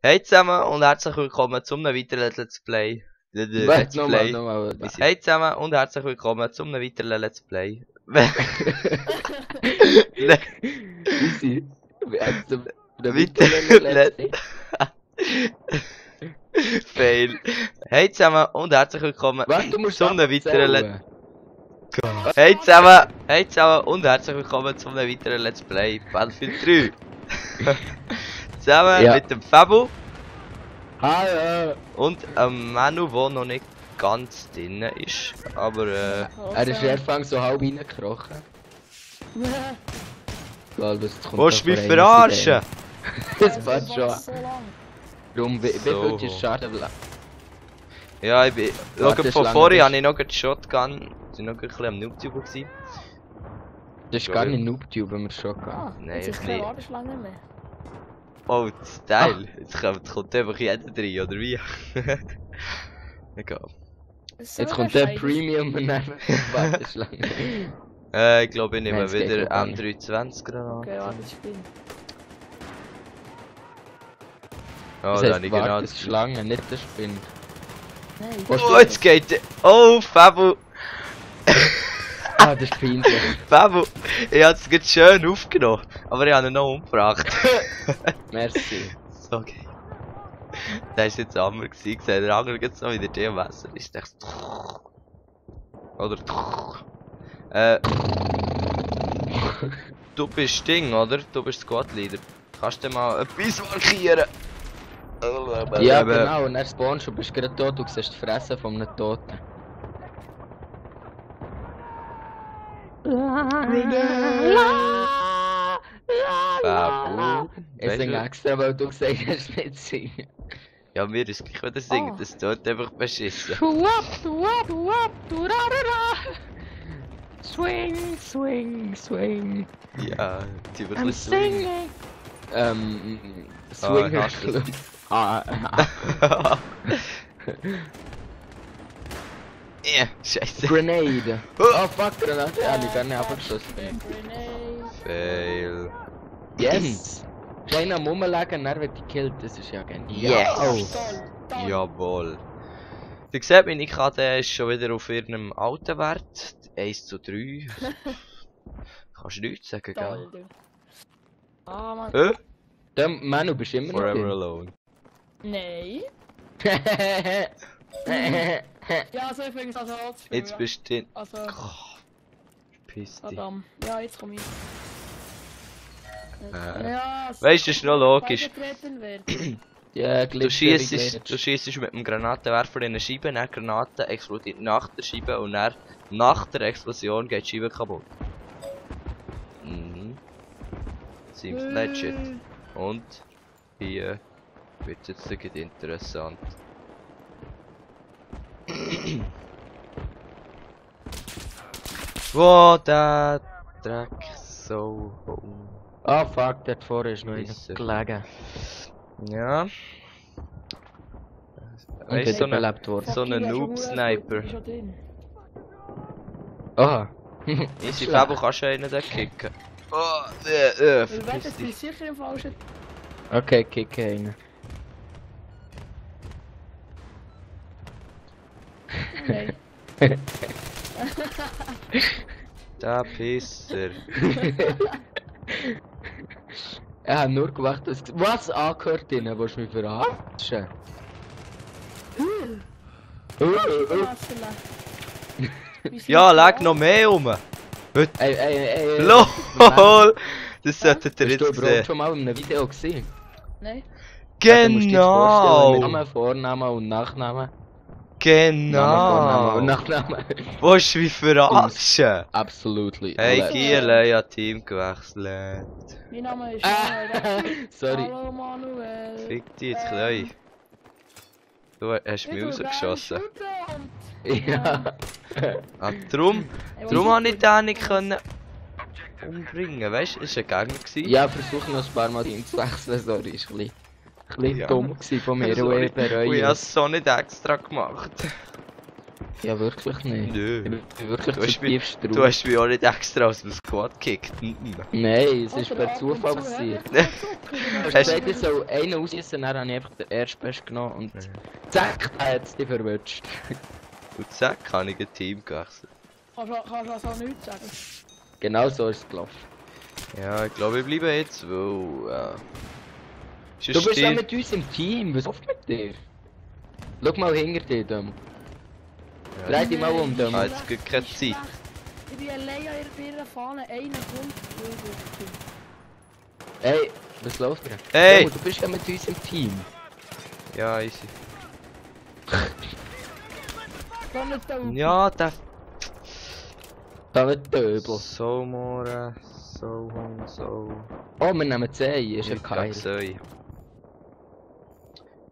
Hey zusammen und herzlich willkommen zum weiteren Let's Play. Let's Play. Nochmal. Hey zusammen und herzlich willkommen zum weiteren Let's Play. Easy. Fail. Hey zusammen und herzlich willkommen zum weiteren Let's Hey zusammen und herzlich willkommen zum weiteren Let's Play Battlefield 3. Zusammen mit dem Fabu. Hallo. Und Manu, der noch nicht ganz drin ist, aber er ist Anfang so halb reingekrochen. Willst du mich verarschen? Das passt schon. Warum? Wie viel ist Schaden? Ja, ich bin... Schau, von vorhin hatte ich noch eine Shotgun. Ich war noch ein bisschen am Noobtube. Das ist gar nicht Noobtube, wenn wir Shotgun. Nein, ich nicht. Warteschlange mehr. Oh, das Teil. Jetzt kommt einfach jeder rein, oder wie? Egal. Jetzt kommt der Premium und dann Warteschlange. Ich glaube, ich nehme wieder M320 Granaten. Okay, warte, ich bin. Oh, das da heißt, habe ich genau das Schlange, nicht der Spind. Nein. Oh, jetzt geht der... Oh, Fabu! Ah, das ist peinlich. Fabu! Ich habe es gerade schön aufgenommen, aber ich habe ihn noch umgebracht. Merci. So geil. Der war jetzt Hammer gewesen, der andere geht so wieder der Messer. Ich dachte oder du bist Ding, oder? Du bist Squad-Leader. Kannst du mal etwas markieren? Ja, genau, und er spawnst du bist gerade tot, du siehst die Fresse von einem Toten. Fabu. Ich singe extra, weil du gesagt hast, nicht singen. Ja, mir ist gleich wieder singen, das tut einfach beschissen. Swing, swing, swing. Ja, die wirklich swingen. Swing. Ja, scheiße. Grenade. Oh fuck, Granate. Ja, die gar nicht abgeschossen. Fail. Yes. Kleiner Mummelegen, dann wird die gekillt, das ist ja genial. Yes. Jawohl. Ihr seht, meine Karte ist schon wieder auf ihrem alten Wert. 1:3. Kannst du nichts sagen, gell? Ah, Mann. Der Manu, bist du immer noch Forever drin? alone. Nein. Ja, so übrigens also als Jetzt bist du drin. Also, Piss dich. Adam. Ja, jetzt komm ich. Ja, Weißt du, das ist noch logisch. Ja, Du schießt mit dem Granatenwerfer in eine Scheibe, dann die Granate explodiert nach der Scheibe und dann nach der Explosion geht die Scheibe kaputt. Mhm. Seems legit. Und hier wird es jetzt wirklich interessant. Wo der Dreck so home. Oh fuck, der vorher ist noch Pisser. gelegen. Ja. Und Weißt so du, belebt worden. so ein Noob-Sniper. Aha. Easy Fabo kannst du einen da kicken. Oh, verpiss dich. Sicher im falschen. Okay, kick ihn. Nein. Der Pisser. Er hat nur gemacht, dass... Was angehört ihnen? Willst du mich verarschen? Ja, leg noch mehr um. Ey. LOL! Das solltet ihr Hast du jetzt überhaupt sehen. schon mal in einem Video gesehen? Nein. Genau! Name, Vorname und Nachname. Name, Vorname Genau! und Nachname. Willst du mich verarschen? Absolutely. Hey, Giele, ich habe Team gewechselt. Mein Name ist Sorry. Hallo Manuel. Fick dich jetzt gleich. Du hast mich rausgeschossen. Ja. Ah, darum habe ich den nicht können umbringen, weißt du? Es war ein Gegner gewesen. Ja, versuch noch ein paar Mal ihn zu wechseln, sorry, ist ein bisschen Ja. dumm gewesen von mir, Sorry. ich bereue Und ich habe es. es so nicht extra gemacht. Ja, wirklich nicht. Nö. Ich bin wirklich Du hast zutiefst Du hast mich auch nicht extra aus dem Squad gekickt. Nein, es ist per Zufall passiert. Du hast gesagt, ich soll einen ausschießen, dann habe ich einfach den Erstbest genommen und zack, da hat es dich verwünscht. Und zack, kann ich ein Team gewechselt. Kannst du also nichts sagen? Genau so ist es gelaufen. Ja, ich glaube, ich bleibe jetzt, weil... Du bist ja mit uns im Team, was oft mit dir? Schau mal hinter dir, Dom. Dreh dich mal um, Dom. Jetzt gibt keine Zeit. Ich bin allein an ihrer Fahne, einer kommt. Ey, was läuft dir? Hey! Dom, du bist ja mit uns im Team. Ja, easy. Komm nicht da. Ja, der... Da wird Döbel. So, More, so, so... Oh, wir nehmen 10, ist ja Ich geil. kann sehen.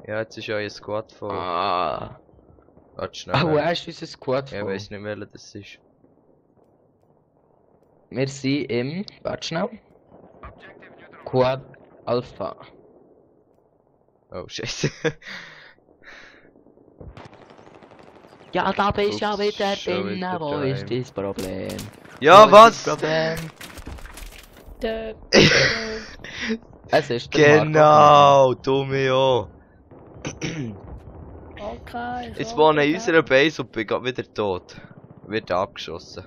Ja, jetzt ist euer Squad voll. Ah. Warte schnell. Ah, wo ist unser Squad Ich voll? weiß nicht, welcher das ist. Wir sind im... Warte schnell. Quad Alpha. Oh, scheiße. Ja, da bist ja wieder Schon drin, wieder wo daheim. ist das Problem? Ja, Wo was? ist das Problem? Der. Es ist der Genau, Tomeo. Okay. Jetzt wohne ich in unserer Base und bin gerade wieder tot. Wird abgeschossen.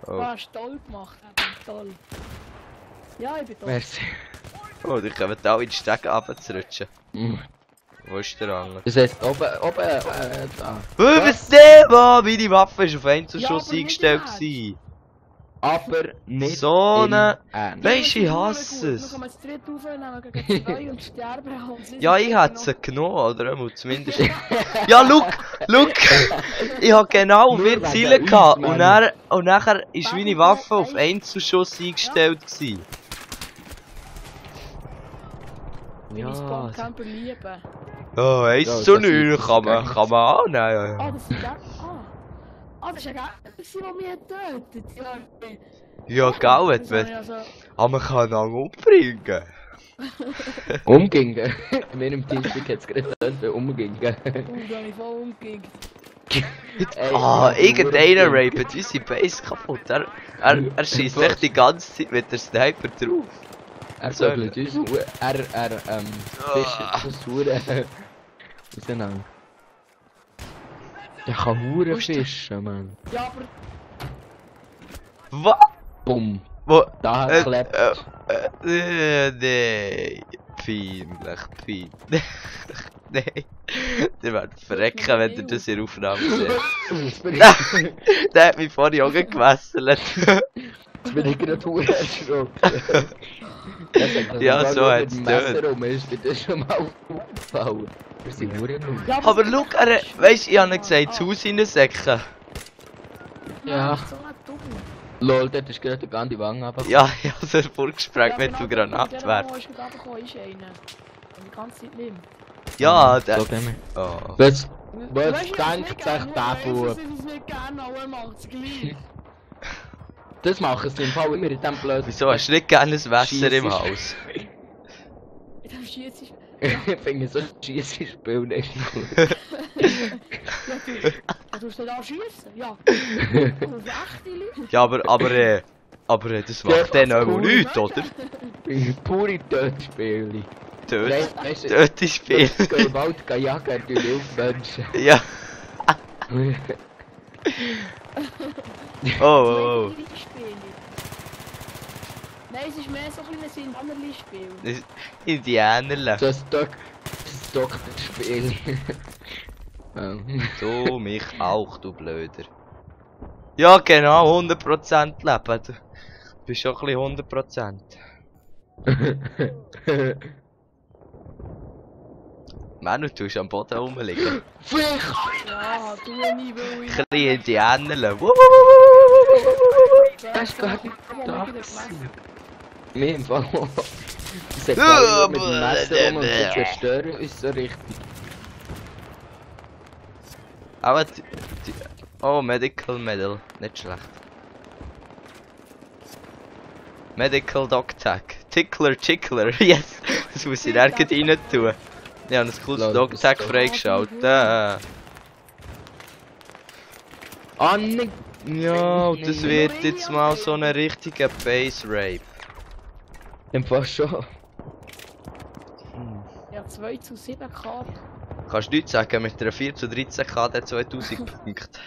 Du Oh, hast toll gemacht, eben, toll. Ja, ich bin toll. Merci. oh, die kommen alle in die Stege runterzurutschen. Mm. Wo ist der Angel? Das heisst, oben, da. Was der, Mann? Meine Waffe war auf Einzelschuss aber nicht eingestellt. jetzt. Gewesen. Aber nicht So in eine- Ernst. Weisst du, ich hasse es. Wir kommen jetzt dritt aufnehmen gegen 2 und sterben halt. Ja, ich hätte sie genommen, oder einmal zumindest. Ja, look! Ich hab genau Nur vier wegen Ziele uns, gehabt Mann. und nachher ist meine Waffe auf Einzelschuss eingestellt gewesen. Meine Spawn-Camper lieben. Oh, 1 Ja, zu das 9 ist- kann man annehmen. Ah, das ist der. Ah, das ist ein Gegner, der mich getötet hat. Ja, gell, Das wenn habe ich also. aber man kann ihn umbringen. Umgingen. In meinem Teamspeak hat es gerade getönt, umgingen. Da habe ich voll umgekickt. Ey, Ah, ja, irgendeiner nur- rapet unsere Base kaputt. Er schießt echt die ganze Zeit mit der Sniper drauf. Er söbelt uns. Fischt das Hure. Wie sie nennen. Der kann Hure fischen, Mann. Ja, aber. Was? Bumm. Wo? Da klebt. Nee. Peinlich. Nee. Der wird verrecken, wenn ihr das in der Aufnahme seht. Der hat mich vorhin auch gewässelt. Jetzt bin ich gerade Hure erschrocken. Ja, so hat's Messer rum ist dir das schon mal aufgefallen. Wir sind Hure null. Ja, Aber schau, weisst du, ich habe nicht gesagt, das Haus reinsäcken. Ja. So ein dumm. Lol, dort ist gerade die ganze Wange runter. Ja, ich habe es vorgesprengt mit dem Der Granatwerfer. ist gerade gekommen, ist einer. Und die ganze Zeit nicht. Ja, der. So gehen wir. Oh. Was Weißt du, ich denkt sich der Bub? Ich es nicht gerne, aber er macht es gleich. Das machen sie im Fall immer in diesem blöden... Wieso hast du nicht gerne ein Messer im Schiess. Haus? Ich darf schießen. Ich finde so ein Schiessspiel nicht gut. Ja, du sollst da schießen. Ja. Das ist echte Leute. Ja, aber das macht dann auch cool. nichts, oder? Pure Tötspiele. Tötspiel. Ich gehe im Wald jagen durch Wildmenschen. Ja. Oh. Spiele. Nein, es ist mehr so ein bisschen ein Wanderli-Spiel. Indianerle. So ein Doktorspiel. Du mich auch, du Blöder. Ja, genau, 100% leben. Du bist schon ein bisschen 100%. Manu, du tust am Boden rumliegen. Ja, du nie, weil ich... Ein bisschen Indianerle. Das ist gar nicht da. Mir im Fall. Sie Ja, mit dem Messer rum und sie zerstören uns so richtig. Aber oh, Medical Medal. Nicht schlecht. Medical Dog Tag. Tickler. Yes! Das muss ich nirgends rein tun. Ich habe ein cooles Dogtag freigeschaltet. Ah, nicht. Ja, das wird jetzt mal so ein richtiger Base Rape. Im Fall schon. Ja, 2 zu 7 K. Kannst du nichts sagen, mit einer 4 zu 13 KD 2000 Punkte.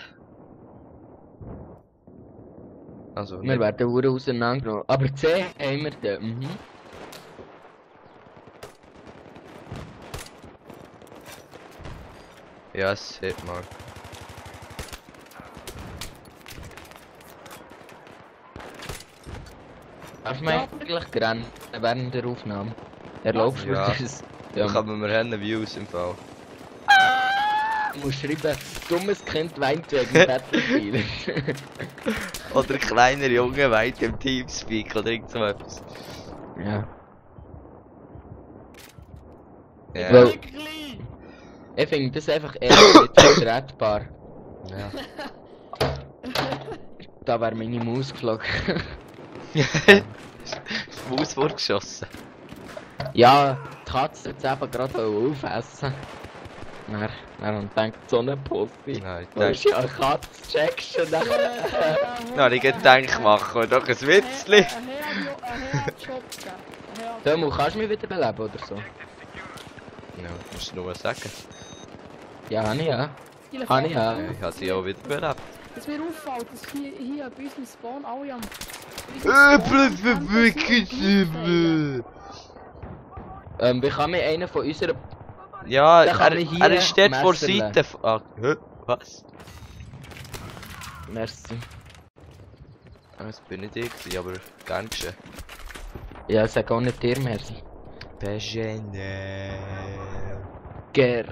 Also, Wir werden Uhren auseinandergenommen. Aber 10 haben wir da. ja, es sieht mal. Darf man eigentlich rennen während der Aufnahme? Erlaubst du mir Ja. das? Ja, kann wir haben Views im Fall. Du musst schreiben, dummes Kind weint wegen Battlefield. Oder kleiner Junge weit im Teamspeak oder irgend so etwas. Ja. Ja. Weil, ich finde das einfach eher nicht vertretbar. Ja. Da wäre meine Maus geflogen. Die Maus wurde geschossen. Ja, die Katze hat es eben gerade aufessen. Dann denkt so eine Pussy. Nein, Das ist ja eine Katze, checkst du nachher? Na, ich gedacht machen, doch ein Witzli. Dömu, kannst du mich wieder beleben oder so? Ja, musst du nur sagen. Ja, habe ich ja. Habe ich ja. Ich habe sie auch wieder belebt. Dass mir auffällt, dass hier bei uns im Spawn alle am... Wie kann mir einer von unserer... Ja, Dann kann ich hier er ist dort vor messerle. Seite. Ah, hä? Was? Merci. Das bin nicht ich, gewesen, aber gern geschehen. Ja, sag auch nicht dir, merci. Beschäne. Ger.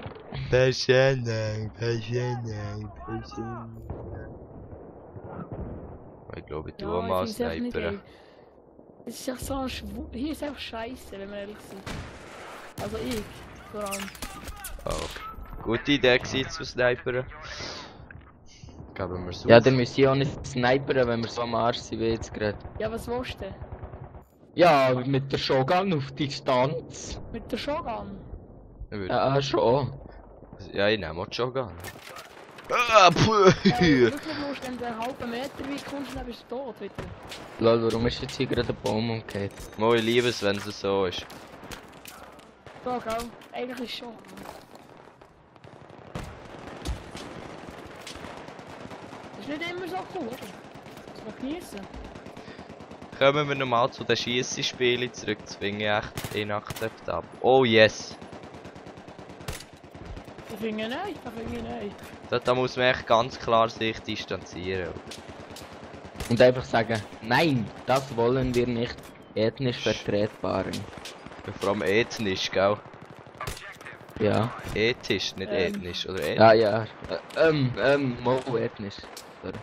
Beschäne. Ich glaube, ich tue auch mal Sniper. Es ist ja so hier ist einfach scheiße, wenn wir ehrlich sind. Also ich, vor allem. Oh. Gute Idee gewesen zu snipern. Geben wir so. Ja, dann müssen wir auch nicht snipern, wenn wir so am Arsch sind wie jetzt gerade. Ja, was willst du denn? Ja, mit der Shogun auf Distanz. Mit der Shogun? Ja, schon. Ja, ich nehme auch die Shogun. Ah, puh! Wirklich musst, wenn du einen halben Meter weit kommst, dann bist du tot wieder. Lol, warum ist jetzt hier gerade ein Baum umgekehrt? Mal, ich liebe es, wenn es so ist. Ja, gell? Eigentlich schon. Ist nicht immer so cool, oder? Das man genießen. Kommen wir nochmal zu den Schiessenspielen zurück. Das finde ich echt inakzeptabel. Oh yes! Ich finde nein, nein. Da muss man echt ganz klar sich distanzieren. Und einfach sagen, nein, das wollen wir nicht. Ethnisch vertretbaren. Ja, vor allem ethnisch, gell? Ja. Ethisch, nicht ethnisch, oder ethnisch? Ja, ja. Mo ethnisch. Sorry.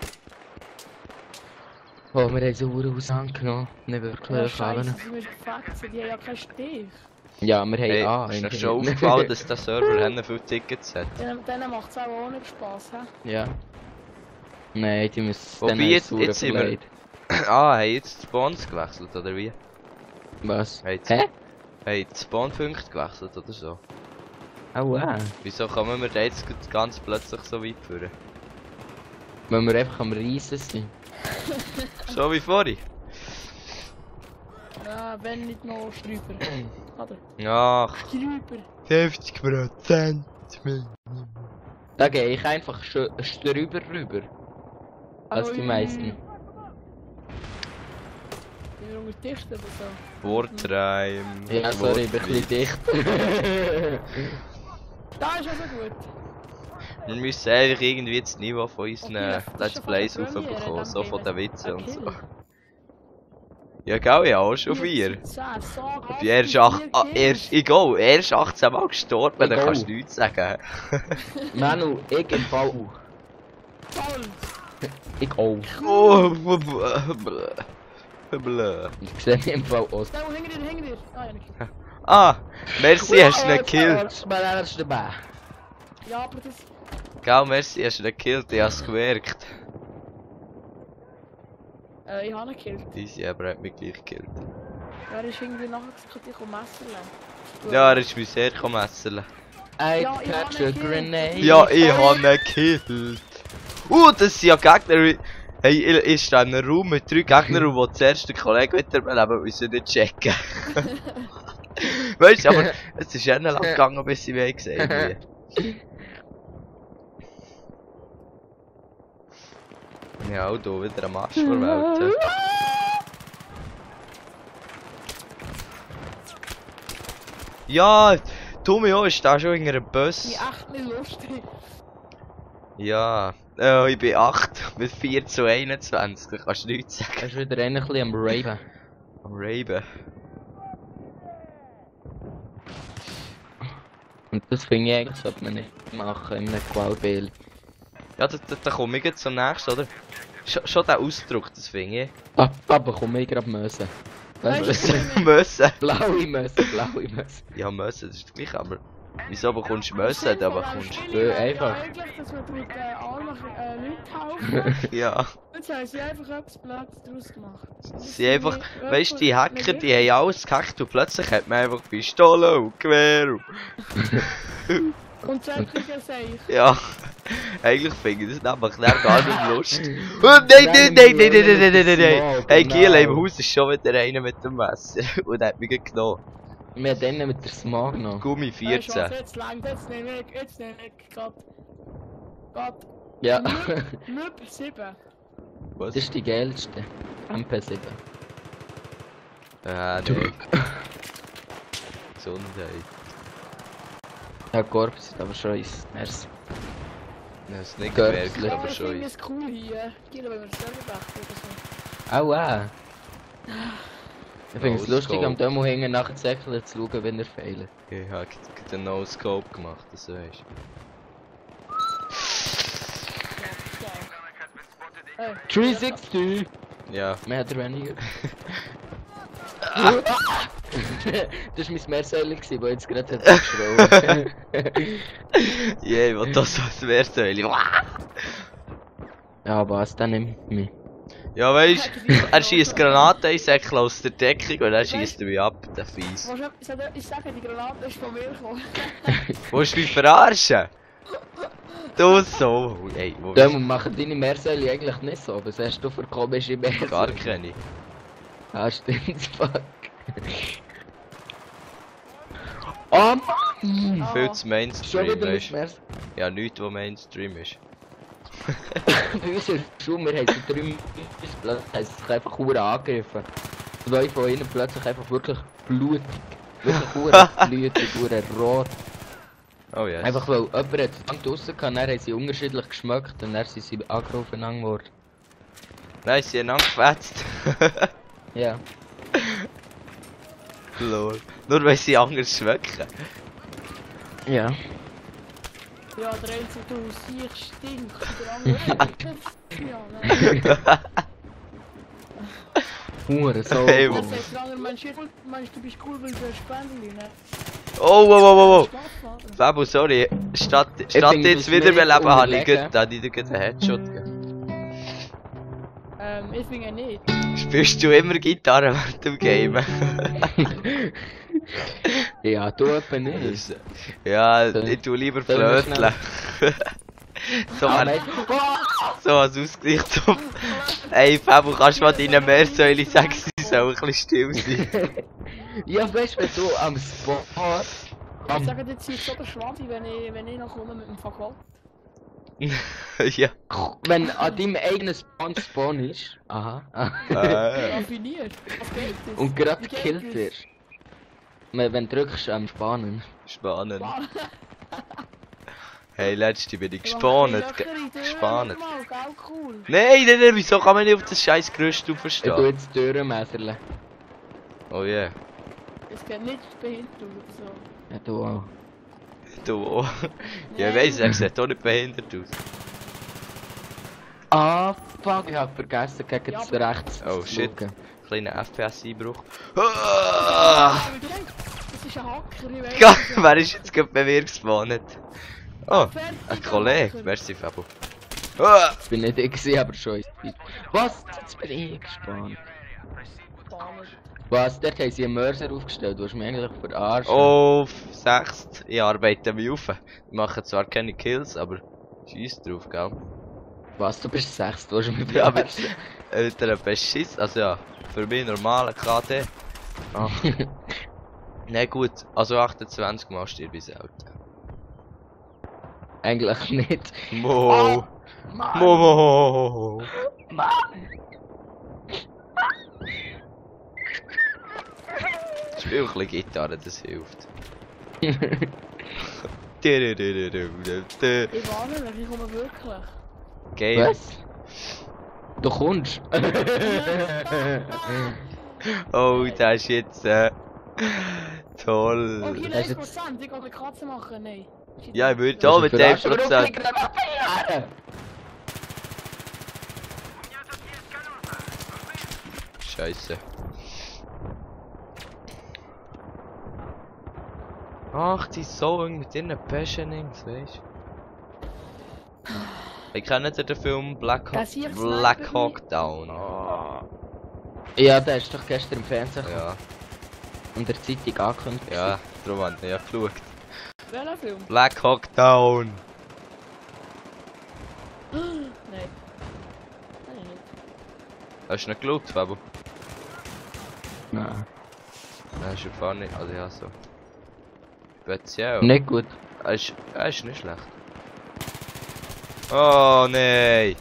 Oh, wir haben so Uhren ausgenommen. Nicht wirklich, Ja, aber... Scheiße, sind wir gefetzt, die haben ja keinen Stich. Ja, wir haben Hey, ist dir schon aufgefallen, dass der Server viele Tickets hat? Denen macht es auch nicht Spaß, hä? Ja. Nein, die müssen Wobei, jetzt sind wir... Ah, haben jetzt die Spawns gewechselt, oder wie? Was? Haben Hä? die Spawnpunkte gewechselt, oder so? Oh, wow. Wieso kommen wir da jetzt ganz plötzlich so weit führen? Wenn wir einfach am Reisen sind. So wie vorhin? Ja, wenn nicht noch Strüber. Oder? Ach, Strüber. 50%. Da gehe ich einfach drüber rüber. Als die meisten. Wir unter dicht oder so. Wartime. Ja, sorry, ich bin ein bisschen dicht. Da ist also gut. Wir müssen einfach irgendwie das Niveau von unseren Okay, das Let's ist Plays schon von der aufbekommen, Premiere, so dann von den geben. Witzen und so. Okay. Ja, gell, ja, auch schon 4. Ich Und erst 18 Mal gestorben, dann Egal. kannst du nichts sagen. Manu, ich im Fall auch. Ich auch. Oh, blö. Ich sehe mich im Fall aus. Da, hinter dir. Ah, ja, nicht. Ah, merci, hast du ihn gekillt. Was dabei? Ja, aber das... Gell, merci, hast du ihn gekillt, ich hab's gemerkt. Ich habe ihn gekillt. Easy, aber er hat mich gleich gekillt. Wer ist irgendwie nachher gesagt, ich komme messerle? Ja, er ist mir sehr messerle. I Ja, ich catch habe a ihn grenade. Ja, ich habe ihn gekillt. Das sind ja Gegner. Hey, ich stehe in einem Raum mit 3 Gegnern und wo zuerst der Kollege wiederbeleben, müssen wir nicht checken. Weißt du, aber es ist eher lang gegangen, bis ich mich gesehen habe. Ja, auch hier wieder ein Marsch vor Welt. Ja, Tommy ist da schon in einem Bus. Die echt nicht lustig. Ja, ich bin 8 mit 4:21, da kannst du nichts sagen. Er ist wieder ein bisschen am Raven. Am Raven. Und das finde ich eigentlich, sollte man nicht machen in einem Qualbild. Ja, da komme ich jetzt zum nächsten, oder? Schon der Ausdruck, das finde ich. Aber komm ich gerade Möse. Möse. Blaue Möse, blaue Möse. Ja, Möse, das ist gleich, aber... Wieso bekommst du Möse, dann bekommst du... Einfach. Eigentlich, dass man mit armen Leuten helfen. Ja. Jetzt haben sie einfach etwas Blödes daraus gemacht. Sie einfach... Weißt du, die Hacker, die haben alles gehackt und plötzlich hat man einfach Pistole und Gewehr und... Und solche Sachen. Ja. Eigentlich finde ich das nämlich gar nicht lustig. Nein! Hey, Giel, im Haus ist schon wieder einer mit dem Messer. Und der hat mich genommen. Wir haben den mit der Smog noch. Gummi 14. Jetzt lang, jetzt nehme ich grad. Ja. Müb 7. Was? Das ist die geilste. MP7. Nee. Gesundheit. Ja, Korps ist aber schon eins. Merci. Ich hab's nicht Görps. gemerkt, aber Ich schon. finde es cool hier. Hier, wenn wir das selber machen oder so. Au Ich finde es lustig, No-Scope. am Demo hängen nachher zu säckeln zu schauen, wenn er fehlt. Ich hab den No-Scope gemacht, das weisst Hey, 360! Ja. Mehr oder weniger. Das war mein Meersäule, das jetzt gerade hat geschrien. Jee, was das als Meersäule. Ja, was, dann nimmt mich. Ja, weißt du, er schießt Granaten einsäckeln aus der Deckung und dann schießt er mich ab, der Fies. ich sage, die Granate ist von mir gekommen. Willst du mich verarschen? Du so. Ey, wo Demo machen deine Meersäule eigentlich nicht so, was hast du für komische Meersäule? Gar keine. Ah, stimmt, fuck. Oh Mann! Viel zu Schon Mainstream, wieder weißt nicht du. mehr. Ja, nichts, was Mainstream ist. Bei uns in der Schule, wir haben so 3 Plätze, haben sich einfach Huren angegriffen. 2 von ihnen plötzlich einfach wirklich blutig. Wirklich Huren blutig, Huren rot. Oh ja. Yes. Einfach weil jemand hat es draussen gehabt, dann haben sie unterschiedlich geschmeckt und dann sind sie angegriffen geworden. Nein, sie haben angefetzt. Ja. Lol. Nur weil sie anders schmecken. Ja. Ja, der einzige du siehst stinkt, der andere ja, nein. Huren, so. Hey, Das wo- heißt, der andere meinst du bist cool, weil du hast Spendeli, ne? Oh, wow. Spaß machen. Fabu, sorry. Statt finde, jetzt das mir wiederbeleben, nicht habe ich unterlegen. dir einen Headshot gegeben. Ich finde nicht. Spielst du immer Gitarre während dem Game? Ja, du etwa nicht. Das- Ja, Soll- ich tu lieber soll ich flöteln. So Ah, ein- nein. so als Ausgleich zum... Ey, Fabu, kannst du mal deinen Meersäule sagen, sie soll ein bisschen still sein? Ja, weißt du, wenn du am Spot. Ich sage jetzt hier so der Schwadi, wenn ich noch komme mit dem Fagott. Ja. Wenn an deinem eigenen Spawn ist. Aha. Raffiniert. Was geht das? Und gerade Wie geht gekillt das? wirst. Wenn du drückst am Spannen. Spannend. Wow. Hey, letzte bin ich Ja, gespannt. Löcher in die Tür, Gespannt. normal, gell, cool. Nein, wieso kann man nicht auf das scheiß Gerüst Ich tu aufstehen? jetzt die Türen messerle. Oh yeah. Es geht nicht behindert oder so. Ja, du auch. Du auch. Ja, ich weiss, er sieht auch nicht behindert aus. Ah, fuck, ich hab vergessen, gegen Ja, das aber- rechts Oh, zu shit. schauen. Kleiner FPS-Einbruch. Aber du denkst, das ist ein Hacker, ich weiss. Gott, wer ist jetzt gerade bei mir gespawnt? Oh, Fertig, ein Kollege. Hacker. Merci, Fabo. Das bin nicht ich gewesen, aber schon. Was? Jetzt bin ich gespannt. Spannend. Was? Dort haben sie einen Mörser aufgestellt, du hast mich eigentlich verarscht. Auf 6. Ich arbeite mich auf. Ich mache zwar keine Kills, aber schieß drauf, gell? Was? Du bist 6, du hast mich Ja, aber verarscht. der Beschiss, also ja, für mich normaler KD. Ach. Ne gut, also 28 Mal stirb ich selten. Eigentlich nicht. Mo. Mann! Mo. Mann! Spiel ein bisschen Gitarre, das hilft. Ich warne dich, ich komme wirklich. Game. Was? Du kommst? Oh, das ist jetzt toll. Okay, Das ist 1%, ich kann eine Katze machen, nein. Ja, ich würde auch mit 1%. Scheiße. Ach, die Song mit ihren Passionings, weißt du? Ich kenne den Film Black Hawk Down. Ja, der ist doch gestern im Fernsehen Ja, und der Zeitung angekündigt. ja, darum habe ich ja geschaut. Welcher Film? Black Hawk Down. Nein. Nein, nicht. Hast du nicht geschaut, Fabo? Nein. Nein, ist ja nicht. Also ja, so. Speziell. Nicht gut. Er ist nicht schlecht. Oh nein!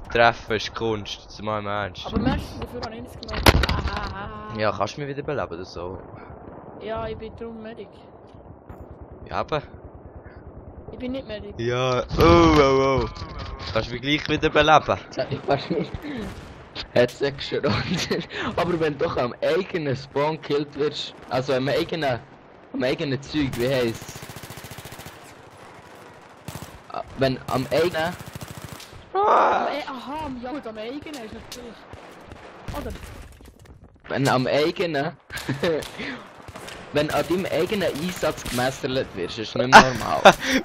Treffen ist Kunst, das mal im Ernst. Aber Mensch, dafür habe ich nichts gemacht. Ja, kannst du mich wieder beleben oder so? Ja, ich bin drum Medic. Ja, aber. Ich bin nicht Medic. Ja, oh. Kannst du mich gleich wieder beleben? Ich weiß nicht. Hat es geschrien. Aber wenn du doch am eigenen Spawn gekillt wirst, also am eigenen Zeug, wie heisst wenn am eigenen... Aha, ja gut, am eigenen ist natürlich. Oder? Wenn am eigenen... wenn an deinem eigenen Einsatz gemesselt wirst, ist nicht mehr normal.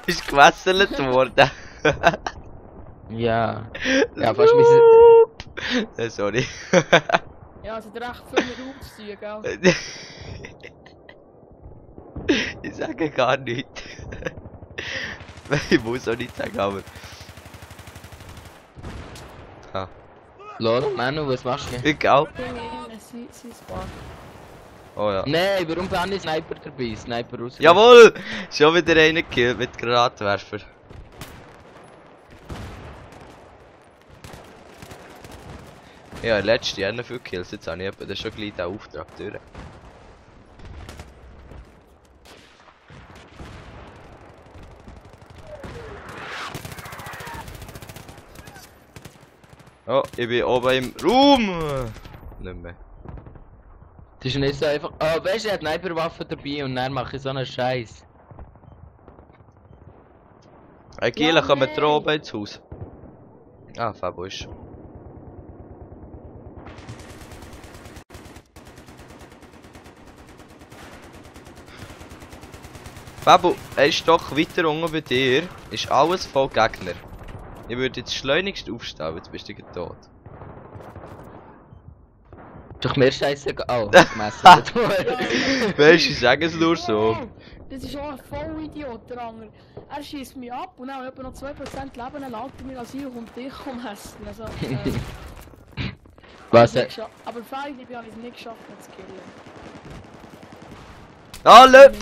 Bist gewässelt worden? Ja. Ja, fast wie Sorry. Ja, es hat recht viel mit Raum zu tun, gell? Ich sage gar nichts. Ich muss auch nichts sagen, aber... Ah. Lol, Manu, was machst du? Egal. Sie Spawn. Oh ja. Nein, warum bin ich Sniper dabei? Sniper raus. Jawohl! Schon wieder einen gekillt mit Granatwerfer. Ja, letztes Jahr noch viele Kills, jetzt habe ich etwa schon gleich den Auftrag durch. Oh, ich bin oben im Raum! Nicht mehr. Das ist nicht so einfach. Oh, weißt du, ich habe Sniperwaffe dabei und dann mache ich so einen Scheiß. Eigentlich Ja, kommen wir nein. oben ins Haus. Ah, Fabo ist schon. Fabo, ein Stock weiter unten bei dir ist alles voll Gegner. Ich würde jetzt schleunigst aufstehen, jetzt bist du gleich tot. Doch mir scheißegal. Gemesselt. Weißt du, ich sage es nur so. Das ist auch ein Vollidiot, der andere. Er schießt mich ab und dann habe ich etwa noch 2% Leben, dann lädt er mich als ich und dich umhessen. Also, Was? aber fein, ich habe es nicht geschafft, ihn zu killen. Alle!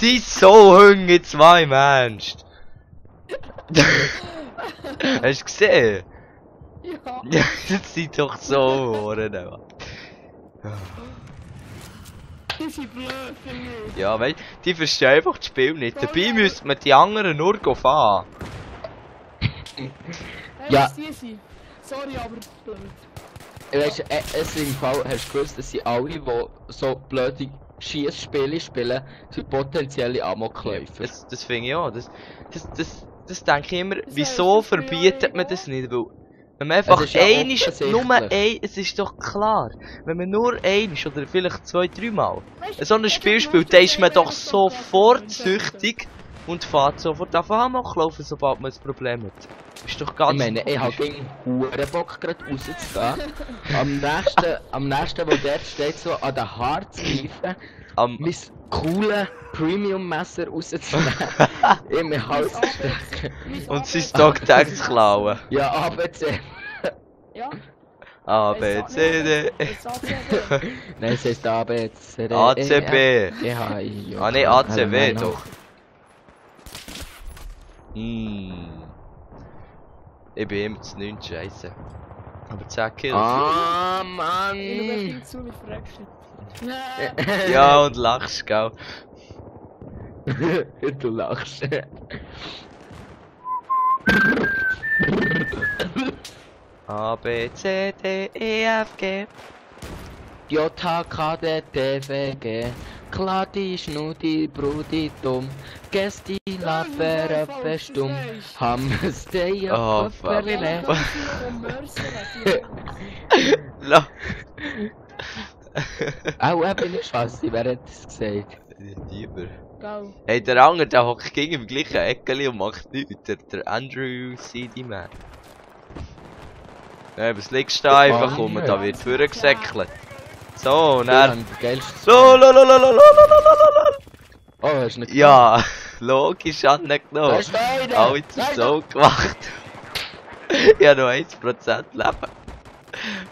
Die so hungrig, zwei Menschen! Hast du gesehen? Ja. Ja, das sind doch so Ohren. Die sind blöd, finde ich. Ja, weißt du, die verstehen einfach das Spiel nicht. Dabei müsste man die anderen nur fahren. Hey, Ja. was die sind? Sorry, aber blöd. Weißt du, es im Fall hast du gewusst, dass sie alle, die so blöde Schießspiele spielen, sind potenzielle Amokläufer. Das finde ich auch. Das denke ich immer, Das wieso heisst, das will verbietet ja man das nicht? Weil, wenn man einfach Es ist ja nur offensichtlich. es ist doch klar, wenn man nur einisch oder vielleicht 2, 3 Mal Weißt du, so ein ich Spiel hab spielt, gewusst, dann ist man dass doch ich sofort das süchtig und fährt sofort auf Amok laufen, sobald man ein Problem hat. Ist doch ganz. Ich meine, ich habe gegen Hurenbock gerade rauszugehen. Am nächsten, wo dort steht, so an den Harzgreifen, mein cooles Premium-Messer rauszunehmen. in meinen Hals zu stecken. Und sein Dog-Tag zu klauen. Ja, ABC. Ja. A, B, C, D. Nein, es heißt A, B, C, D, A, C, B. E, H, I, J. Ah ne, A, C, W doch. Ich bin immer zu 9, scheiße. Aber 10 Kills. Ah, Du Mann! bist zu wie verreckt. Ja, und lachst, gell? Du lachst. A, B, C, D, E, F, G. J, H, K, D, T, V, G. Kladi, Schnudi, Brudi, Dumm. Gesti, Lafere, Festumm. Hamstei, Oh, fuck. Perle. La. Auch eben nicht scheiße, wer hat das gesagt? Lieber. Gau. Hey, der andere, der hockt gegen im gleichen Eckeli und macht nichts. Der Andrew CD Man. Ja, was liegst du da einfach rum? Da wird vorgesäckelt. So, und er. So, Oh, hast du nicht ja, logisch angenommen. Was ist da wieder? Alle zum Soul gemacht. Ich habe noch 1% Leben.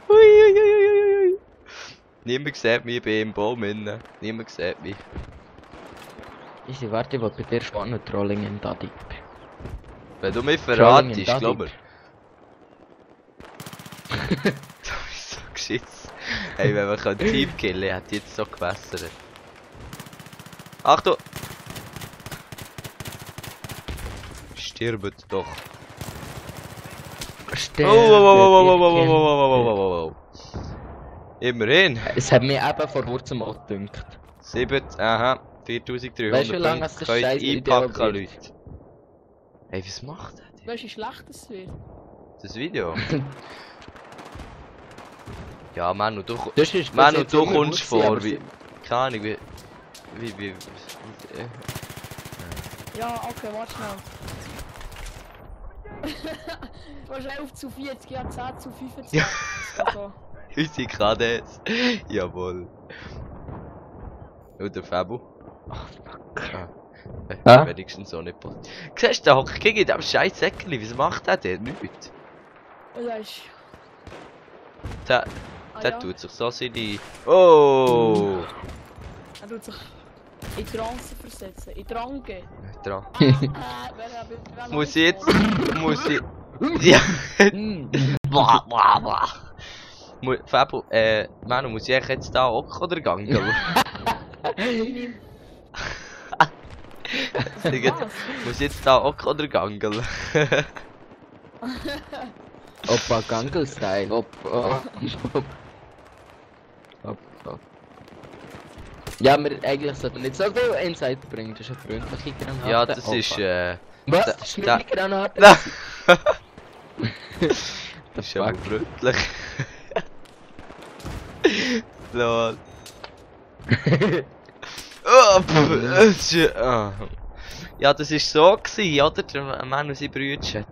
Ui. Niemand sieht mich, ich bin im Baum innen. Niemand sieht mich. Ich warte, ich will bei dir spannend Trolling in Daddy. Wenn du mich Trolling in verratest, glaub Daddy. mir. Du bist so geschissen. Hey, wenn wir ein Team killen, hat jetzt so gewässert. Achtung! Stirbt doch. Oh. Immerhin. Es hat mir eben vor kurzem auch gedünkt. 7, aha, 4300 Weißt du, wie lange das könnt scheiß Video einpacken, wird? Leute. Hey, was macht der? Weißt du, wie schlecht das wird? Das Video? Ja, Manu, du Das ist Manu, jetzt du immer kommst gut gewesen, vor aber wie... Keine Ahnung, wie... Ja, okay, warte schnell. Du hast 11 zu 40, ja 10 zu 25. Ja. Also, Unsere KDs. Jawohl. Und der Fabu. Ach, fuck. Ah? Wenigstens so nicht passiert. Siehst du, der hockt gegen dem scheiß Säckeli. Was macht der denn? Nichts. das ist... Der ja. tut sich so seine... Oh! Er tut sich in Trance versetzen, in Trange. Dran. Wer Muss ich jetzt... Muss ich... Ja. Blah, blah, blah. Fabu, Manu, muss ich eigentlich jetzt da auch oder gangeln? Muss ich jetzt da auch oder gangeln? Opa Gangle-Style. Opa. Ja, wir eigentlich sollten nicht so viel Insight bringen. Das ist eine freundliche Granate. Ja, das Opa. ist Was? Das ist nicht die Granate? Nein. Das ist aber brütlich. Lol. Oh, ja, das war so gewesen, oder? Der Mann und sein Brüder hat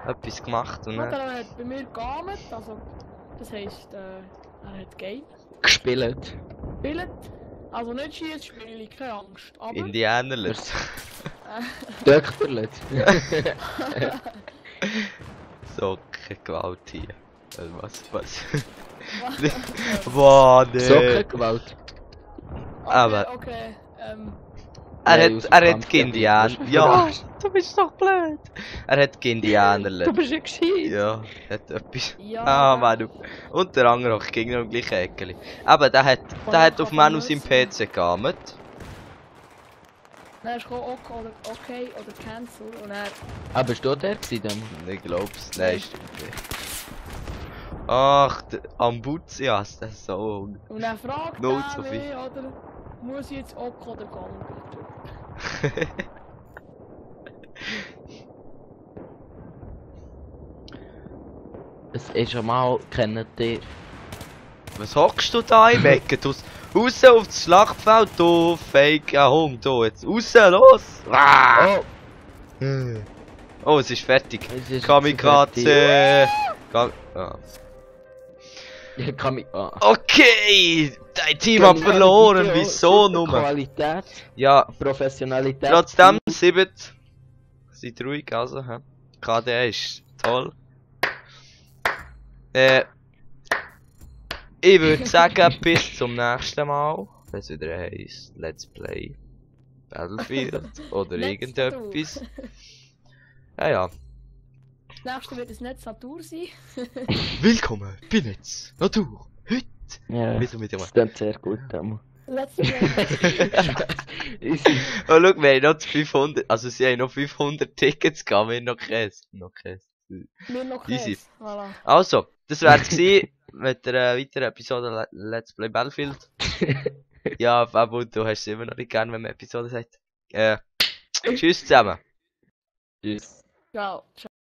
etwas gemacht und dann... Er hat bei mir gegamet, also das heisst, er hat Game Gespielt. gespielt. Also nicht Schießspiele, keine Angst. Aber Indianerlet. Dökterlet. So, keine Gewalt hier. Was? Boah, nee. Sockengewalt. Aber- Okay, Er aus dem hat Kampf Indianer. gehabt. Ja, du bist doch blöd. Er hat Indianerlet. bist ja gescheit. Ja, hat etwas. ja. Ah, Manu. Und der andere auch ging noch im gleichen Eckeli. Aber der hat auf Manu seinem PC gegamet. Dann ist gekommen, okay oder cancel und er... Aber bist du der gewesen dann? Ich glaub's, nein, stimmt nicht. Ach, Ambuzias, das ist so. Und er fragt Null er zu viel. mich, oder muss ich jetzt OK oder Gang? Es ist schon mal, kennt ihr. Was hockst du da im Ecken? Du raus auf das Schlachtfeld, du fake Hund, du jetzt raus, los! Ah! Oh! Oh, es ist fertig. Es ist Kamikaze! Ah. Okay! Dein Team hat verloren, wieso nur? Qualität, Ja, Professionalität. trotzdem 7. Seid ruhig, also, hä? KD ist toll. Ich würde sagen, bis zum nächsten Mal. Wenn es wieder heisst, Let's Play Battlefield oder irgendetwas. Ja. Das nächste wird das Netz Natur sein. Willkommen bei Netz Natur. Heute. Ja, Wieder mit das klingt sehr gut, Damo. Let's Play. Oh, schau, wir haben noch 500, also sie haben noch 500 Tickets gehabt, wir haben noch keins. Mir noch Easy. Käse. Voilà. Also, das wär's gewesen mit der weiteren Episode Let's Play Battlefield. Ja, Fabu, du hast es immer noch nicht gern, wenn man Episode sagt. Tschüss zusammen. Tschüss. Ciao.